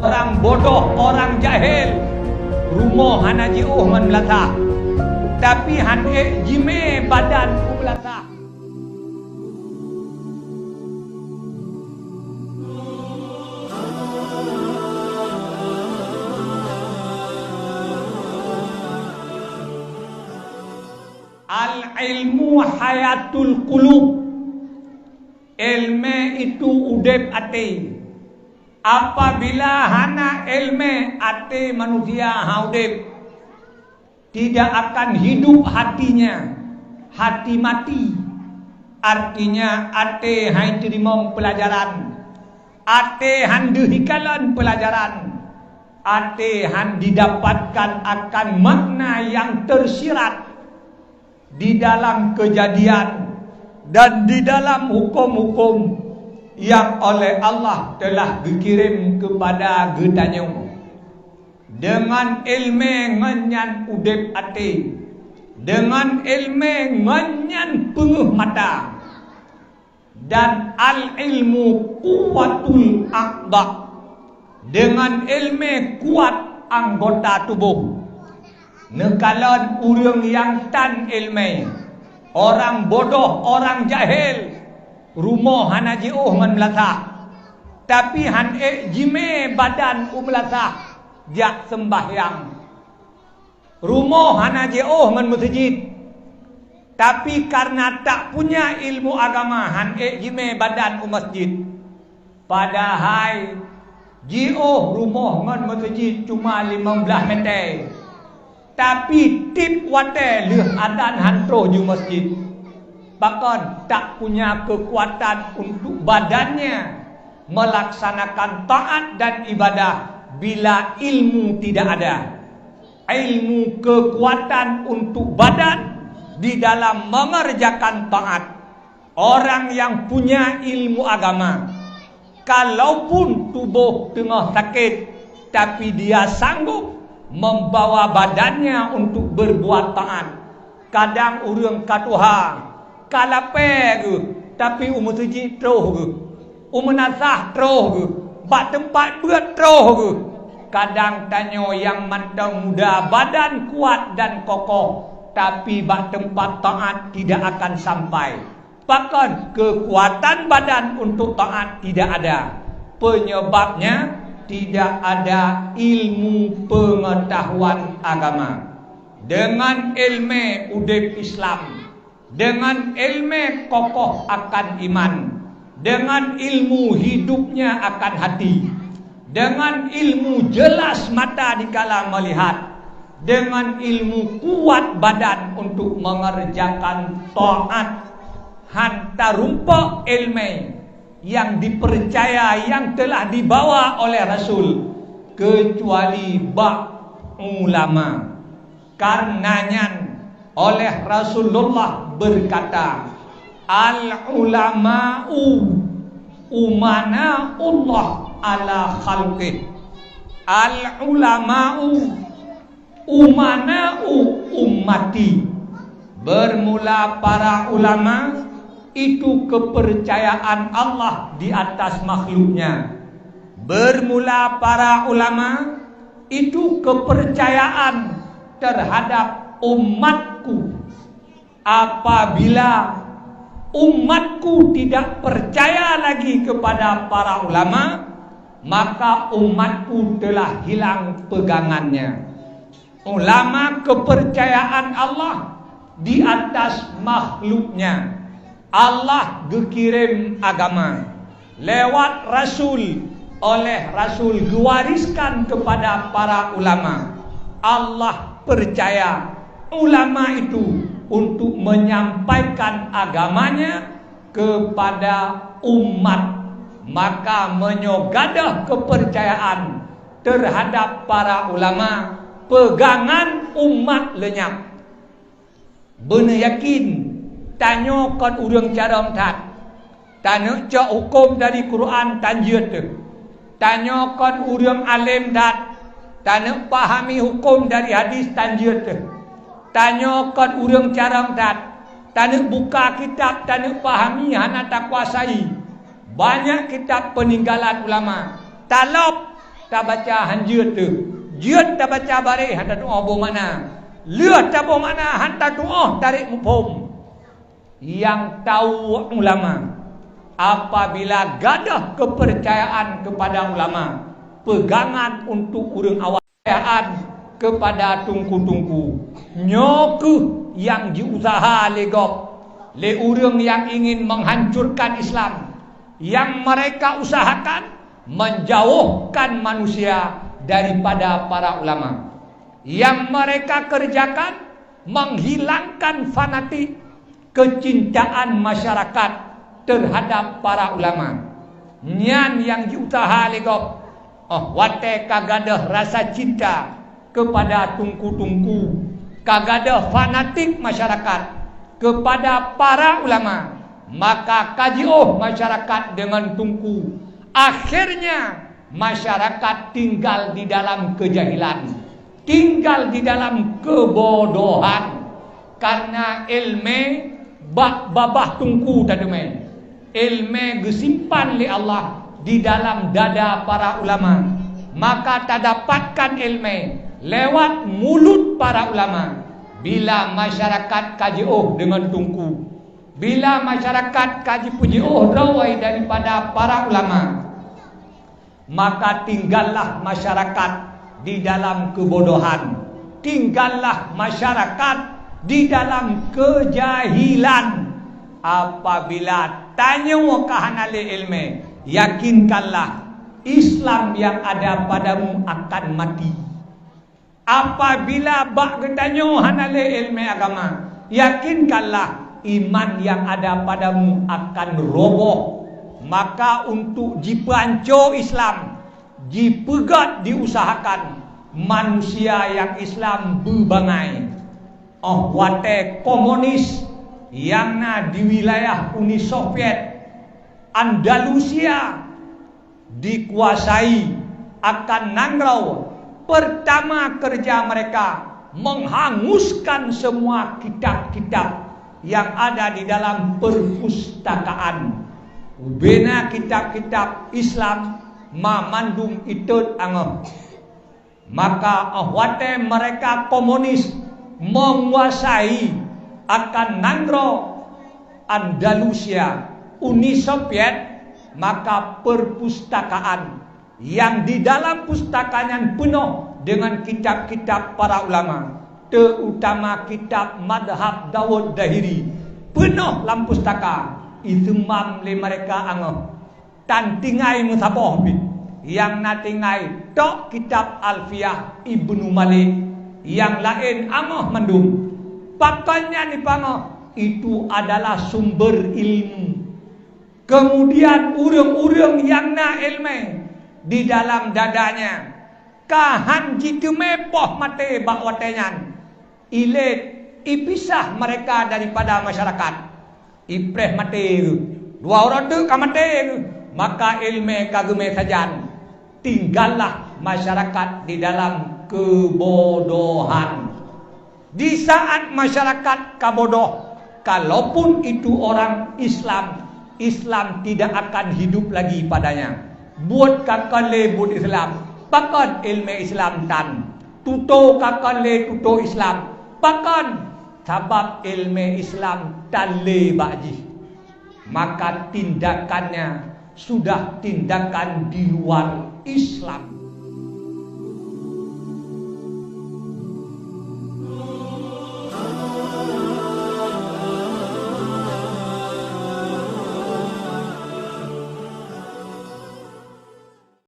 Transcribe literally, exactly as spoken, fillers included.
Orang bodoh, orang jahil, rumoh hana jiôh ngon meulasah, tapi han ék jimé badan u meulasah. Al-ilmu hayatul qulub. Ilmu itu udeb até. Apabila hana ilmu, até manusia han udeb. Tidak akan hidup hatinya, hati mati. Artinya, até han iteurimong peulajaran, até han deuh ikalon peulajaran, até han didapatkan akan makna yang tersirat di dalam kejadian dan di dalam hukum-hukum yang oleh Allah telah geukirém keupada geutanyoe. Deungon ilmu ngon nyan udeb até, deungon ilmu ngon nyan peungeuh mata. Dan al-ilmu quwwatul a'dha. Deungon ilmu kuat anggota tuboh. Neukalon ureuëng nyang tan ilmu, orang bodoh, orang jahil, rumoh hana jiôh ngon meulasah, tapi han ék jimé badan u meulasah jak seumbahyang. Rumoh hana jiôh ngon meuseujid, tapi kareuna tak punya ilmu agama han ék jimé badan u masjid. Padahai jiôh rumoh ngon meuseujid cuma limong blaih mètè, tapi tiep watèe lheueh adan han troh ju masjid. Pakon tak punya keukuatan untuk badannya melaksanakan taat dan ibadah bila ilmu tidak ada. Ilmu keukuatan untuk badan di dalam mengerjakan taat. Orang yang punya ilmu agama, kalaupun tuboh teungoh sakét, tapi dia sanggup membawa badannya untuk berbuat taat. Kadang ureuëng ka tuha, ka lapée geuh, tapi u meuseujid troh geuh, u meunasah troh geuh, bak teumpat beuet troh geuh. Kadang tanyoe nyang mantong muda badan kuat dan kokoh, tapi bak teumpat taat tidak akan sampai. Pakon keukuatan badan untuk taat tidak ada? Penyebabnya tidak ada ilmu pengetahuan agama. Dengan ilmu udeb Islam, dengan ilmu kokoh akan iman, dengan ilmu hidupnya akan hati, dengan ilmu jelas mata dikala melihat, dengan ilmu kuat badan untuk mengerjakan taat, han tarumpok ilmu yang dipercaya yang telah dibawa oleh Rasul, kecuali bak ulama. Karena nyan, oleh Rasulullah berkata, "Al-ulama'u umanaullah ala khalqih." Al-ulama'u umana'u ummati. Bermula para ulama itu kepercayaan Allah di atas makhluknya. Bermula para ulama itu kepercayaan terhadap umatku. Apabila umatku tidak percaya lagi kepada para ulama, maka umatku telah hilang pegangannya. Ulama kepercayaan Allah di atas makhluknya. Allah geukirém agama lewat rasul, oleh rasul geuwariskan kepada para ulama. Allah percaya ulama itu untuk menyampaikan agamanya kepada umat. Maka meunyoe gadôh kepercayaan terhadap para ulama, peugangan umat leunyap. Beuneuyakin, tanyoe kon ureuëng carông that. Taneuk cok huköm dari Quran tan jeuet teuh. Tanyoe kon ureuëng além that. Taneuk pahami huköm dari hadis tan jeuet teuh. Tanyoe kon ureuëng carông that. Taneuk buka kitab, taneuk pahami hana takuasai. Banyak kitab peuninggalan ulama. Talop Tabaca hanjeuet teuh, jeuet tabaca bareh hana tuoh boh makna, lheueh taboh makna hana tuoh tarek muphom. Nyang tawoe ulama, apabila gadôh keupeurcayaan keupada ulama, peugangan untuk ureuëng awam, keupeurcayaan keupada teungku-teungku. Nyoe kheueh nyang jiuseuha lé gob lé ureuëng nyang ingin menghancurkan Islam. Nyang mereka usahakan menjauhkan manusia daripada para ulama. Nyang mereka kerjakan menghilangkan fanatik keucintaan masyarakat teuhadap para ulama. Nyan nyang jiuseuha lé gob. Óh watée ka gadôh rasa cinta keupada teungku-teungku, ka gadôh fanatik masyarakat keupada para ulama, maka ka jiôh masyarakat deungon teungku. Akhirnya, masyarakat tinggal di dalam keujahilan, tinggal di dalam keubodohan, karena iéleumé bak babah teungku tateumé. Iéleumé geusimpan lé Allah di dalam dada para ulama, maka tadapatkan iéleumé lewat mulut para ulama. Bila masyarakat ka jiôh deungon teungku, bila masyarakat ka jipeujiôh droe daripada para ulama, maka tinggallah masyarakat di dalam keubodohan, tinggallah masyarakat di dalam keujahilan. Apabila tanyoe ka hana lé iéleumé, yakinkanlah Islam yang ada padamu akan mati. Apabila bak geutanyoe hana lé iéleumé agama, yakinkanlah iman yang ada padamu akan roboh. Maka untuk jipeuanco Islam, jipeugét diusahakan manusia nyang Islam beubangai. Óh watée komunis nyang na di wilayah Uni Soviet, Andalusia, dikuasai akan nanggroe, pertama kerja mereka menghanguskan semua kitab-kitab yang ada di dalam perpustakaan. Ubena kitab-kitab Islam ma mandum itot angoh. Maka óh watée mereka komunis menguasai akan nanggroe Andalusia, Uni Soviet, maka perpustakaan yang di dalam pustaka nyan peunoh deungon kitab-kitab para ulama, terutama kitab madhab Daud Zahiri, peunoh lam pustaka, iseumam lé mereka angoh. Tan tinggai meusaboh pih, nyang na tinggai tok kitab Alfiah Ibnu Malik, nyang laén angoh mandum. Pakon nyan ipangoh? Itu adalah sumber ilmu. Kemudian ureuëng-ureuëng nyang na iéleumé di dalam dadanya ka hán jiteumé poh maté bak watée nyan. Ilét, ipisah mereka daripada masyarakat. Ipreh maté geuh, dua uroe teuk ka maté geuh, maka iéleumé ka geumé sajan. Tinggallah masyarakat di dalam keubodohan. Di saat masyarakat ka bodoh, kalaupun itu orang Islam, Islam tidak akan hidup lagi padanya. Buet ka kon lé buet Islam, pakon iéleumé Islam tan. Tutoe ka kon lé tutoe Islam, pakon? Sabab iéleumé Islam tan lé bak jih. Maka tindakannya sudah tindakan di luar Islam.